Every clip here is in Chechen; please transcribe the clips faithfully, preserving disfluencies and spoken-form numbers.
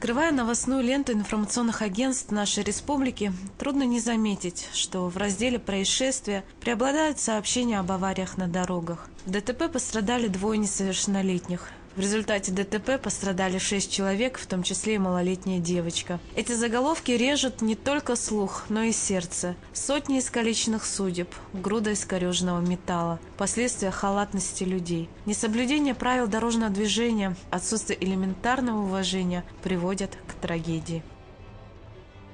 Открывая новостную ленту информационных агентств нашей республики, трудно не заметить, что в разделе «Происшествия» преобладают сообщения об авариях на дорогах. В ДТП пострадали двое несовершеннолетних. В результате ДТП пострадали шесть человек, в том числе и малолетняя девочка. Эти заголовки режут не только слух, но и сердце. Сотни искалеченных судеб, груда искорёженного металла, последствия халатности людей. Несоблюдение правил дорожного движения, отсутствие элементарного уважения приводят к трагедии.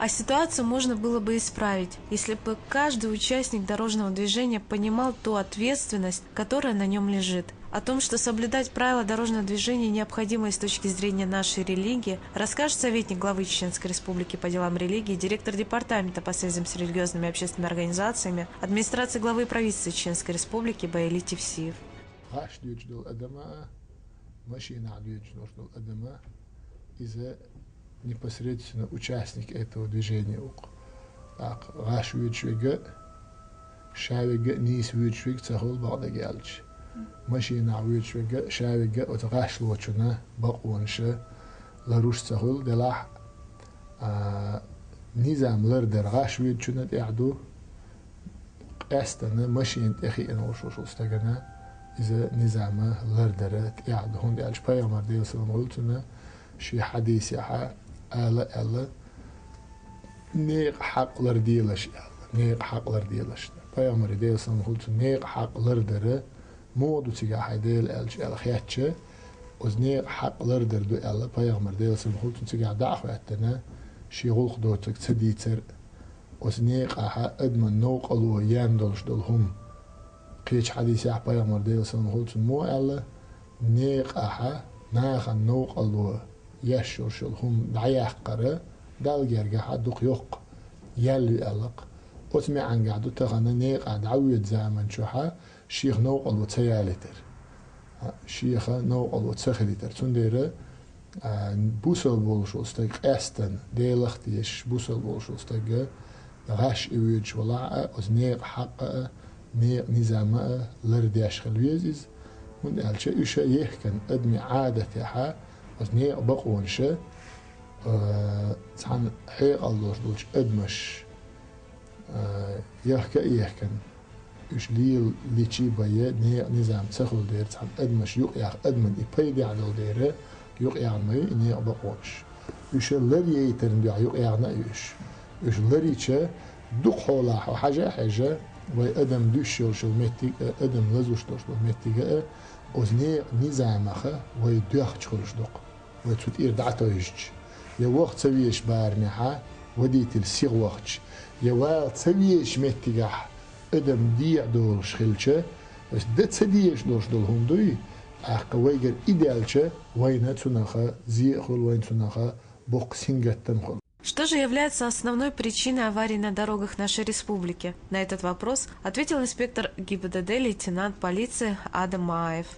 А ситуацию можно было бы исправить, если бы каждый участник дорожного движения понимал ту ответственность, которая на нем лежит. О том, что соблюдать правила дорожного движения необходимо и с точки зрения нашей религии, расскажет советник главы Чеченской Республики по делам религии, директор департамента по связям с религиозными и общественными организациями администрации главы и правительства Чеченской Республики Баили Тевсиев. ГӀаш доьдуш долу адам а, машинахь доьдуш долуш долу адам а, иза непосредственно участник этого движения ву-кх. ТӀаккха гӀаш воьдуш верг а, ша верг а, нийса воьдуш верг ца хуьлу, бакъдерг аьлча. Машинахь воьдуш верг а, ша верг а оцу гӀаш лочунна бакъонаш ларуш ца хуьлу, делахь а, низам лардар гӀаш воьдучунна тӀехь ду, къаьстина машина тӀе хиъна волуш волчу стагана иза низам лардар тӀехь ду, хӀунда аьлча Пайхамар, Делан салам хуьлу цунна, шен хьадисехь ала аьлла: «Некъан хьакъ ларделаш», аьлла. Некъан хьакъ ларделаш. Пайхамаре, Делан салам хуьлу цунна, некъан хьакъ лардар муха ду цигахь, хьайн Дела аьлча, аьлла хаьттича, оцу некъан хьакъ лардар ду аьлла Пайхамар, Делан салам хуьлу цунна, цигахь дӀа а хӀоьттина, шен гӀуллакх доцург ца дийцар, оцу некъахь адаман новкъарло ян долуш долу хӀума. Кхечу хьадисехь Пайхамар, Делан салам хуьлу цунна, муха аьлла: «Некъахь нахана новкъарло еш йолуш йолу хӀума дӀаяккхар Далла гергахь дукха йоккха ял ю», аьлла-кх. Оцу маьӀнехь ду тахана некъахь дӀавоьду заман чохь шех новкъарло ца ялийтар. Шех новкъарло ца хилийтар. Цундела, а, бусалба волуш волу стаг къаьстина, Делах а тешаш, бусалба волуш волу стаг гӀаш и воьдуш валахь а, оцу некъан хьакъ а, некъан низам а лардеш хила веза иза. ХӀунда аьлча уьш а ехкан адамийн Ӏадатехь оцу некъан бакъонаш, а, цхьана хьекъал долуш долчу адамаш, а, яхка а ехкан, уьш лелийча а бен, некъан низам ца хуьлу дера, цхьана адамаш юкъаяха, адамна и пайдехь долу дера, юкъаяьхна ма ю и некъан бакъонаш. Уьш ларъяйтарна дуьхьа юкъаяьхна а ю уьш. Уьш ларйича, дукха хьолахь хьо хьажа а хьежа, вай адам дуьсуш йолуш йолу меттиг а, адам лазош долуш долу меттиг а, оцу некъан низамах вай доьхкуш хуьлуш ду-кх. Вай цу тӀера дӀатойжучу, я ваха ца везачу барамехь водитель сиха вахча, я вала ца везачу меттигехь адам дехьа долуш хилча, аса дан ца дезаш долуш долу хӀума дуй, тӀаккха вайгара и даьлча, вайна цунах зе а хуьлу, вайна цунах боккха сингаттам хуьлу. Что же является основной причиной аварий на дорогах нашей республики? На этот вопрос ответил инспектор ГИБДД лейтенант полиции Адам Мааев.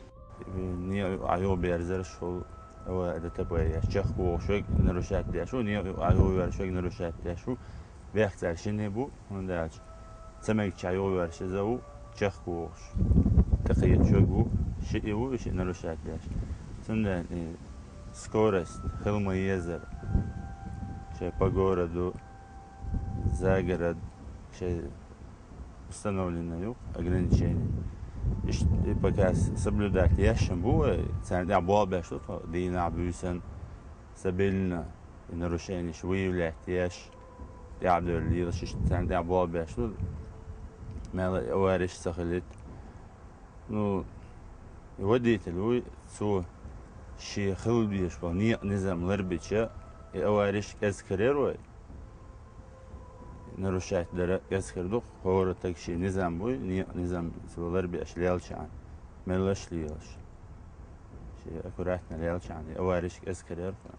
Некъа юхаберзарш, хӀу, ДТП еш, чехка вогӀуш верг нарушать деш ву, некъа юхаверзаш верг нарушать деш ву. Бехк цара шинне бу, хӀунда аьлча ца мегача юхаверзаш иза ву, чехка вогӀуш. ТӀекхеташ верг ву, шиъ ву, и шиъ нарушать деш. Цундела и скорость хила ма езара. Шайн по городу, за город, шайн установленное ю ограничение. Иштта и пока соблюдать еш а бу вай, царна тӀехь болх беш ду тхо, дийнахь, буьйсанна, стабильно и нарушенеш выявлять еш, тӀаьхьадевлла лелаш, иштта царна тӀехь болх беш ду, мел авареш ца хилийта. Ну, и водитель вуй, цо шен хила дезаш болу некъа низам ларбича, и авареш кӀезиг карор вай. Нарушать дара кӀезиг хир ду-кх, хӀора стаг шен низам буй, некъа низам цо ларбеш лелча а, меллаш а лелаш. Шен аккуратно лелча а, и авареш кӀезиг карор вай.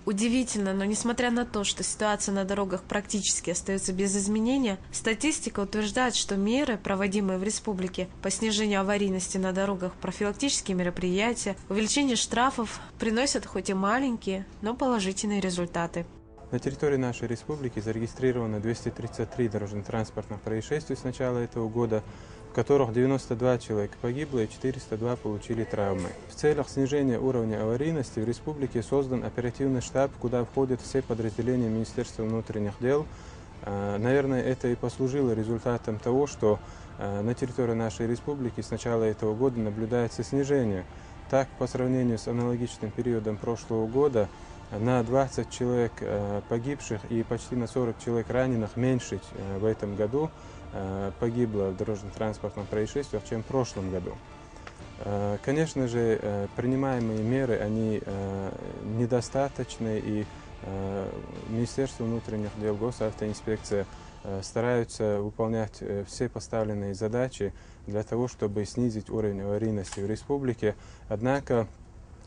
Удивительно, но несмотря на то, что ситуация на дорогах практически остаётся без изменения, статистика утверждает, что меры, проводимые в республике по снижению аварийности на дорогах, профилактические мероприятия, увеличение штрафов, приносят хоть и маленькие, но положительные результаты. На территории нашей республики зарегистрировано двести тридцать три дорожно-транспортных происшествий с начала этого года, в которых девяносто два человека погибло и четыреста два получили травмы. В целях снижения уровня аварийности в республике создан оперативный штаб, куда входят все подразделения Министерства внутренних дел. Э, наверное, это и послужило результатом того, что э, на территории нашей республики с начала этого года наблюдается снижение. Так, по сравнению с аналогичным периодом прошлого года, на двадцать человек э, погибших и почти на сорок человек раненых меньше э, в этом году э, погибло в дорожно-транспортных происшествиях, чем в прошлом году. Э, Конечно же, э, принимаемые меры, они э, недостаточны, и э, Министерство внутренних дел, Госавтоинспекция э, стараются выполнять э, все поставленные задачи для того, чтобы снизить уровень аварийности в республике. Однако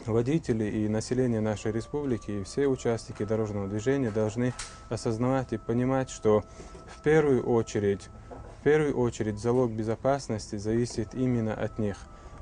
водители и население нашей республики, и все участники дорожного движения должны осознавать и понимать, что в первую очередь, в первую очередь залог безопасности зависит именно от них,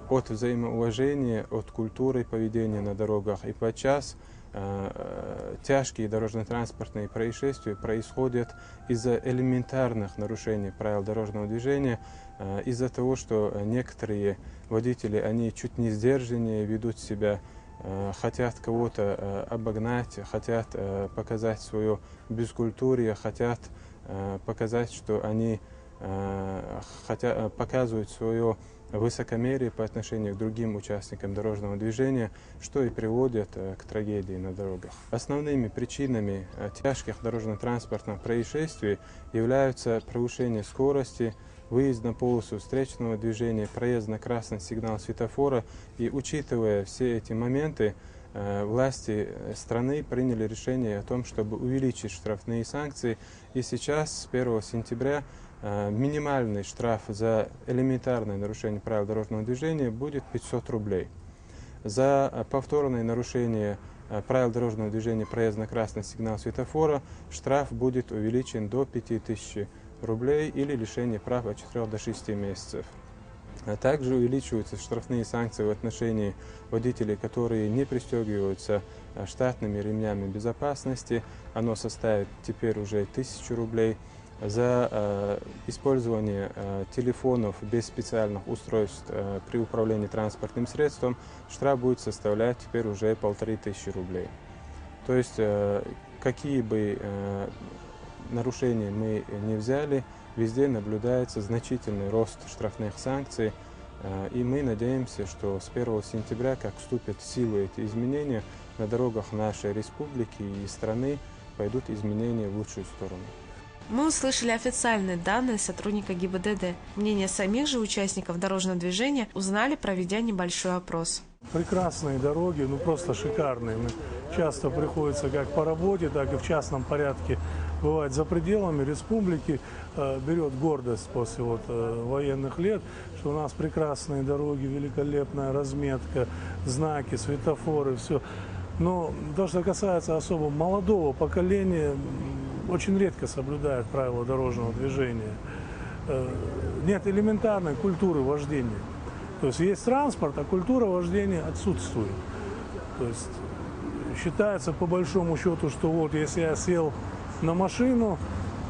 от взаимоуважения, от культуры поведения на дорогах. И подчас э, э, тяжкие дорожно-транспортные происшествия происходят из-за элементарных нарушений правил дорожного движения, э, из-за того, что э, некоторые водители, они чуть не сдержаннее ведут себя, э, хотят кого-то э, обогнать, хотят э, показать свое бескультурие, хотят э, показать, что они э, хотя, э, показывают свое высокомерие по отношению к другим участникам дорожного движения, что и приводит э, к трагедии на дорогах. Основными причинами э, тяжких дорожно-транспортных происшествий являются превышение скорости, выезд на полосу встречного движения, проезд на красный сигнал светофора. И учитывая все эти моменты, э, власти э, страны приняли решение о том, чтобы увеличить штрафные санкции. И сейчас, с первого сентября, э, минимальный штраф за элементарное нарушение правил дорожного движения будет пятьсот рублей. За э, повторное нарушение э, правил дорожного движения, проезд на красный сигнал светофора, штраф будет увеличен до пяти тысяч рублей или лишение прав от четырёх до шести месяцев. А также увеличиваются штрафные санкции в отношении водителей, которые не пристегиваются э, штатными ремнями безопасности. Оно составит теперь уже тысячу рублей. За э, использование э, телефонов без специальных устройств э, при управлении транспортным средством штраф будет составлять теперь уже полторы тысячи рублей. То есть, э, какие бы э, нарушения мы не взяли, везде наблюдается значительный рост штрафных санкций. Э, и мы надеемся, что с первого сентября, как вступят в силу эти изменения, на дорогах нашей республики и страны пойдут изменения в лучшую сторону. Мы услышали официальные данные сотрудника ГИБДД. Мнение самих же участников дорожного движения узнали, проведя небольшой опрос. Прекрасные дороги, ну просто шикарные. Мне часто приходится как по работе, так и в частном порядке бывать за пределами республики. Э, берет гордость после вот э, военных лет, что у нас прекрасные дороги, великолепная разметка, знаки, светофоры, все. Но то, что касается особо молодого поколения, очень редко соблюдают правила дорожного движения. Э, нет элементарной культуры вождения. То есть есть транспорт, а культура вождения отсутствует. То есть считается по большому счету, что вот если я сел на машину,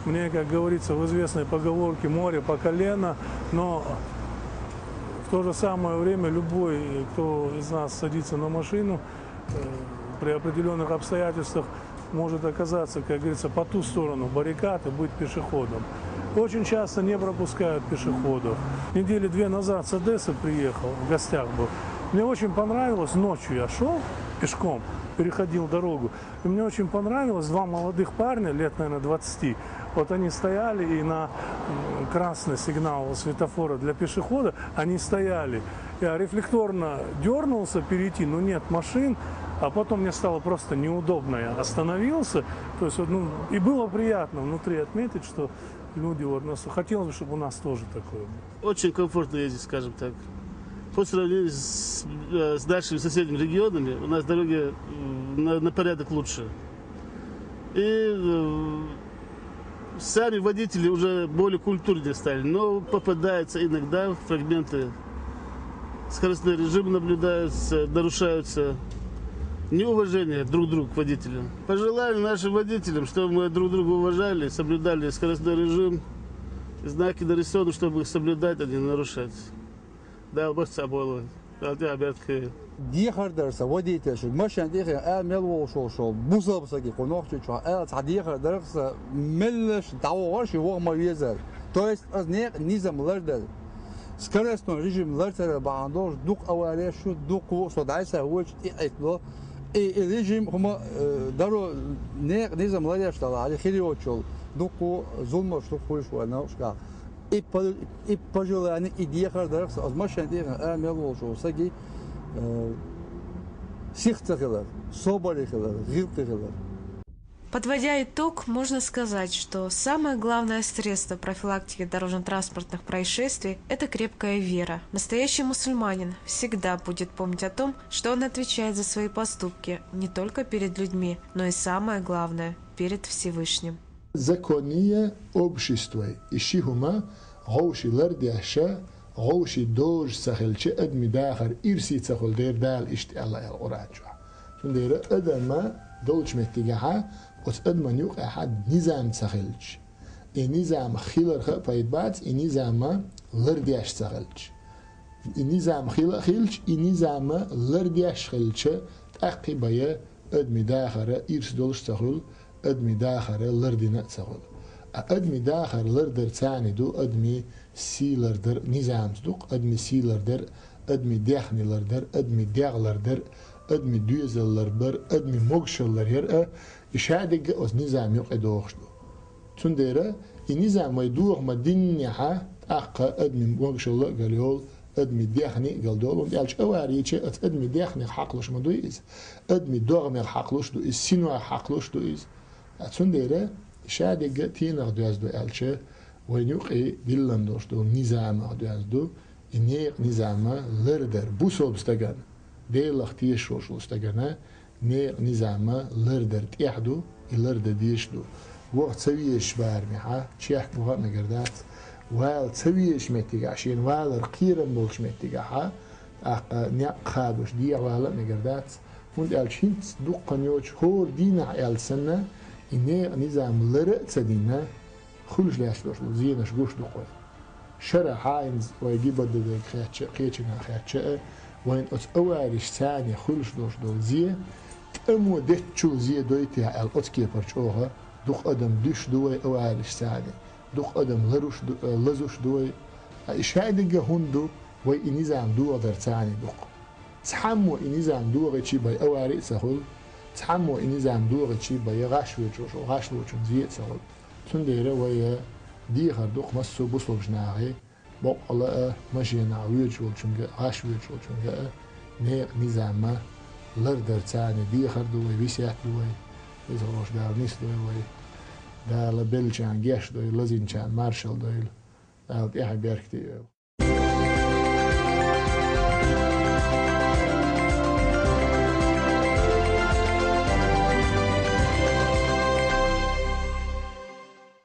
мне, как говорится в известной поговорке, море по колено, но в то же самое время любой, кто из нас садится на машину, э, при определенных обстоятельствах может оказаться, как говорится, по ту сторону баррикады, быть пешеходом. Очень часто не пропускают пешеходов. Недели две назад с Одессы приехал, в гостях был. Мне очень понравилось, ночью я шел пешком, переходил дорогу, и мне очень понравилось, два молодых парня, лет, наверное, двадцати, вот они стояли и на красный сигнал светофора для пешехода, они стояли. Я рефлекторно дернулся перейти, но нет машин, а потом мне стало просто неудобно, я остановился. То есть, вот, ну, и было приятно внутри отметить, что люди, вот, нас, хотелось бы, чтобы у нас тоже такое было. Очень комфортно ездить, скажем так. По сравнению с, э, с нашими соседними регионами, у нас дороги на, на порядок лучше. И э, сами водители уже более культурнее стали, но попадаются иногда фрагменты. Скоростной режим наблюдаются, нарушаются. Неуважение друг к другу к водителям. Пожелаем нашим водителям, чтобы мы друг друга уважали, соблюдали скоростной режим. Знаки нарисованы, чтобы их соблюдать, а не нарушать. Дала барт цхьа болу вай. Дала тӀехь беркат хуьлда. Дехар дар сан водитель шуьга, машен тӀехь а мел волуш волуш волу бусалба саги кху нохчийчохь ала цхьа дехар дарх сан, меллаш дӀавогӀар ши вогӀу ма везар. То есть аса некъ низам лардар. Скоростной режим ларцарал бахьана долуш дукха авареш ю, дукха со дӀай сан вочу тӀе Ӏиттало. И, и режим хӀума, э, даро некъ низам лареш дала, хӀара хир йоцучул дукха зуламаш дукха хуьйш вай нахушкахь. И по-, и пожелание, и дехар дарх сан, аса машен тӀехь а мел волуш волу саги, э, сих ца хилар, собаре хилар, гӀиллакхе хилар. Подводя итог, можно сказать, что самое главное средство профилактики дорожно-транспортных происшествий — это крепкая вера. Настоящий мусульманин всегда будет помнить о том, что он отвечает за свои поступки не только перед людьми, но и, самое главное, перед Всевышним. Закония общества и ши хӀума гӀовши лардеш а, гӀовши дозуш ца хилча, адамийн дахар ирсе ца хуьлу дера Дала иштта аьлла аьлла Къуръан чохь. Цундела адаман долчу меттигехь, оцу адаман юкъехь низам ца хилча, и низам хиларх а пайда бац, и низам лардеш ца хилча. И низам хила а хилча, и низам лардеш а хилча, тӀаккха а бен адамийн дахар ирс долуш а ца хуьлу, адамийн дахар лардина а ца хуьлу. Ткъа адамийн дахар лардар царна ду, адамийн сий лардар низамца ду-кх, адамийн сий лардар, адамийн даьхни лардар, адамийн дегӀ лардар, адамийн доьзал ларбар, адамийн могашалла ларъяр а, и шадерг а оцу низам юкъе догӀуш ду. Цундела и низам вай доха ма диннехь, тӀаккха адамийн могашалла а галйолу, адамийн даьхни а галдолу, хӀунда аьлча авари йича оцу адамийн даьхнех хьакхалуш ма дуй иза, адамийн догӀмех хьакхалуш ду иза, синех хьакхалуш ду иза. Ткъа цундела и шадерг а тенах доьзна ду аьлча, вайна юкъе диллина долуш долу низамах доьзна ду, и некъан низам лардар бусалба стагана, Делах тешаш волчу стагана некъан низам лардар тӀехь ду, и лардан дезаш ду. Ваха ца везачу барамехь чехка ваха а мегар дац, вала ца везачу меттигехь, шена валар кхерам болчу меттигехь, тӀаккха некъ хадош дехьавала а мегар дац, хӀунда аьлча хӀинца дуккха а йоцуш, хӀора дийнахь аьлла санна, и некъан низам лар а ца дина, хуьлуш лаьтташ долуш долу зенаш гуш ду-кх вай. Шарахь хӀинца вай ГИБДД-га хетча а, кхечуьнга хетча а, вайна оцу авариш царна хуьлуш долуш долу зе, тӀамо деттачул зе дой те аьлла, оцу кепара чӀогӀа дукха адам дуьсуш ду вай авариш царна, дукха адам ларуш ду, э, лазуш ду вай. Ткъа и шадерг а хӀунда ду, вай и низам дохадар царна ду-кх. Цхьаммо и низам дохийча бен авари а ца хуьлу, цхьаммо и низам дохийча бен гӀаш воьдуш волчу гӀашлочун зе а ца хуьлу. Цундела вай дехар ду-кх массо а бусалба нахе, боккъала а, машенахь воьдуш волчуьнга а, гӀаш воьдуш волчуьнга а, некъан низам лардар царна дехар ду вай, весет ду вай, Веза-Воккхачу Дала нисдойла вай, Дала беллачарна гечдойла, лазийначарна маршалла дойла, Дала тӀаьхье беркате йойла.